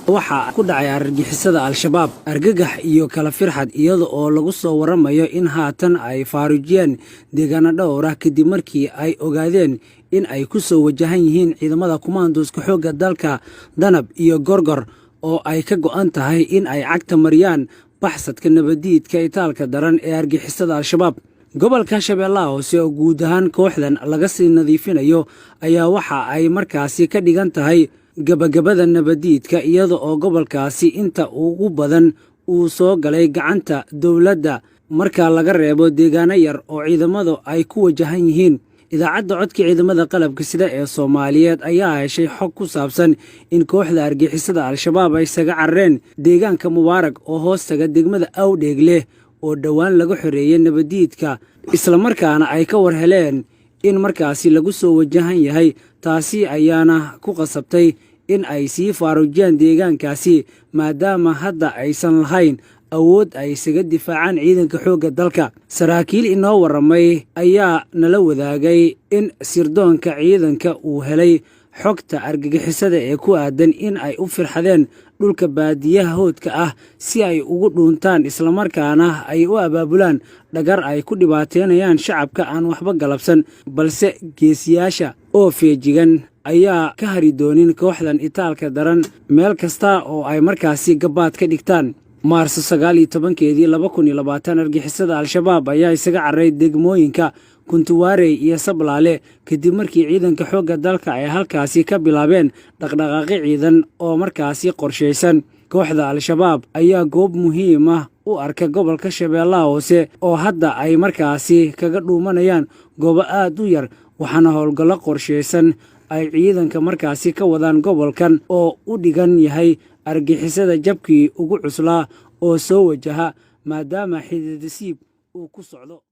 Waxaa ku dhacay argagixisada Al-Shabaab argagax iyo kala firxad, iyada oo lagu soo waramayo in haatan ay faarujiyeen deegaano dhowr ah, kadib markii ay ogaadeen in ay ku soo wajahan yihiin ciidamada kumaandooska xoogga dalka, Danab iyo Gorgor, oo ay ka go'an tahay in ay cagta mariyaan baxsadka nabadiidka itaalka daran ee argixisada Al-Shabaab. Gobolka Shabeellaha Hoose oo guud ahaan kooxdan laga sii nadiifinayo ayaa waxa ay markaasi ka dhigan tahay gabagabada nabadiidka, iyada oo gobolkaasi inta ugu badan uu soo galay gacanta dowladda, marka laga reebo deegaano yar oo ciidamadu ay ku wajahan yihiin. Idaacadda Codka Ciidamada Qalabka Sida ee Soomaaliyeed ayaa heshay xog ku saabsan in kooxda argixisada Al-Shabaab ay isaga carareen deegaanka Mubaarag oo hoostaga degmada Awdheegle, oo dhowaan laga xoreeyey nabadiidka, islamarkaana ay ka war heleen in markaasi lagu soo wajahan yahay. Taasi ayaana ku qasabtay in ay sii faarujiyaan deegaankaasi, maadaama hadda aysan lahayn awood ay isaga difaacaan ciidanka xoogga dalka. Saraakiil inoo warramay ayaa nala wadaagay in sirdoonka ciidanka uu helay xogta argagixisada ee ku aadan in ay u firxadeen dhulka baadiyaha hoodka ah si ay ugu dhuuntaan, islamarkaana ay u abaabulaan dhagar ay ku dhibaateynayaan shacabka aan waxba galabsan. Balse geesiyaasha oo feejigan ayaa ka hari doonin kooxdan itaalka daran meel kasta oo ay markaasi gabaad ka dhigtaan. Maarso 19-keedii 2020, argixisada Al-Shabaab ayaa isaga carray degmooyinka Kuntuwaarey iyo Sablaale, kadib markii ciidanka xoogga dalka ay halkaasi ka bilaabeen dhaqdhaqaaqi ciidan oo markaasi qorshaysan. Kooxda Al-Shabaab ayaa goob muhiim ah u arka gobolka Shabeellaha Hoose, oo hadda ay markaasi kaga dhuumanayaan goobo aad u yar, waxaana howlgallo qorshaysan ay ciidanka markaasi ka wadaan gobolkan, oo u dhigan yahay argixisada jabkii ugu cuslaa oo soo wajaha, maadaama xididasiib uu ku socdo.